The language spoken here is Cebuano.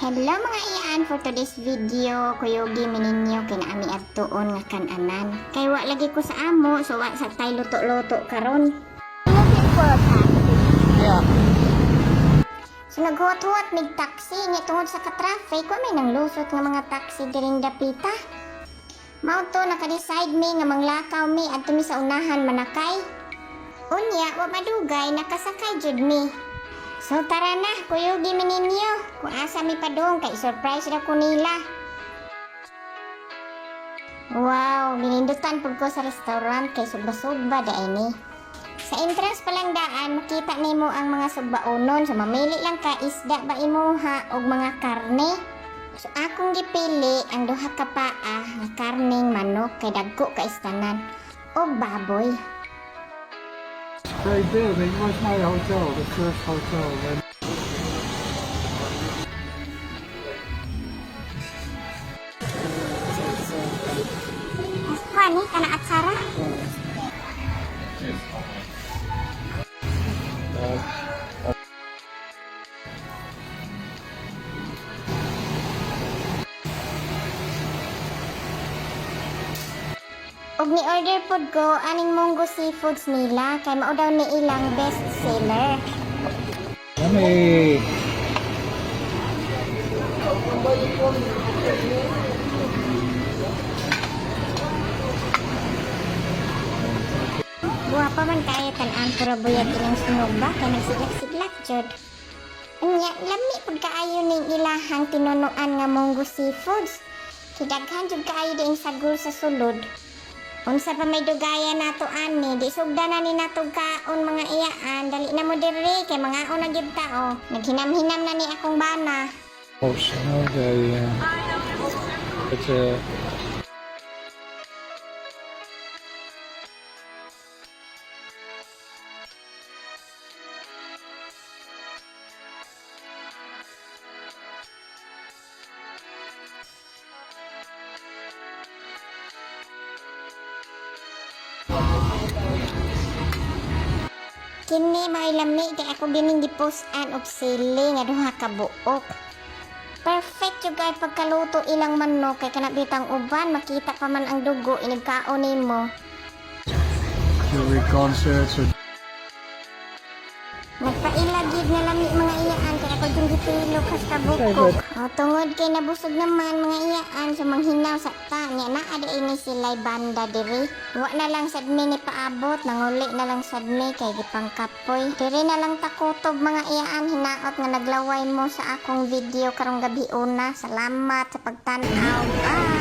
Hello, mga iyaan. For today's video, kuyugi mi ninyo kay naa mi adtuon nga kananan. Kay wa lagi ko sa amo, so wa sa tay luto-luto karon. Looking for a taxi. Yeah. So naghuwat-huwat mig taxi nga tungod sa ka-traffic, wa may nang lusot nga mga taxi diring dapita. Mao to naka-decide mi nga manglakaw mi adto mi sa unahan manakay. Unya, wa madugay nakasakay jud mi. So tara na, kuyugi mi ninyo kung asa mi padung kay surprise ra ko nila. Wow, ginindutan pud ko sa restaurant kay sugba-sugba diay ni. Sa entrance pa lang daan, makita nimo ang mga sugbaonon. So mamili lang ka isda ba imuha og mga karne. So akong gipili ang duha ka paa nga karneng manok kay dagko kaayo tanan og baboy. Great building. Was my hotel, the first hotel. When Kuha ni kana atsara. Og ni-order pod ko aning munggo seafoods nila kay mao daw ni ilang best seller. Yummy. Guwapa man kaayo tan-an, puro buyag ilang sunog ba kay nagsiglak-siglak jud. Unya, lami pud kaayo ning ilahang tinunuan nga munggo seafoods. Kay daghan jud kaayo diing sagol sa sulod. Unsa pa may dugaya nato ani, di sugda na ni nato kaon, mga iyaan, dali na mo diri kay mangaon na gyud ta oh. Naghinam-hinam na ni akong bana. Oh, so they, it's a Kini mao'y lami kay ako gining gipost-an og sili nga duha ka buok. Perfect jud kay pagkaluto ilang manok kay kana bitang uban makita pa man ang dugo inig kaon nimo. During concerts or Nagpaila gid nga lami, mga iyaan, kay ako jung gipilok hasta bukok. O, tungod kay nabusog naman, mga iyaan, so manghinaw sa ta nya naa di ini sila'y banda diri. Wa na lang sad mi ni paabot, nanguli na lang sad mi kay gipangkapoy. Diri na lang takutob, mga iyaan, hinaot nga naglaway mo sa akong video karong gabi una. Salamat sa pagtan-aw. Bye.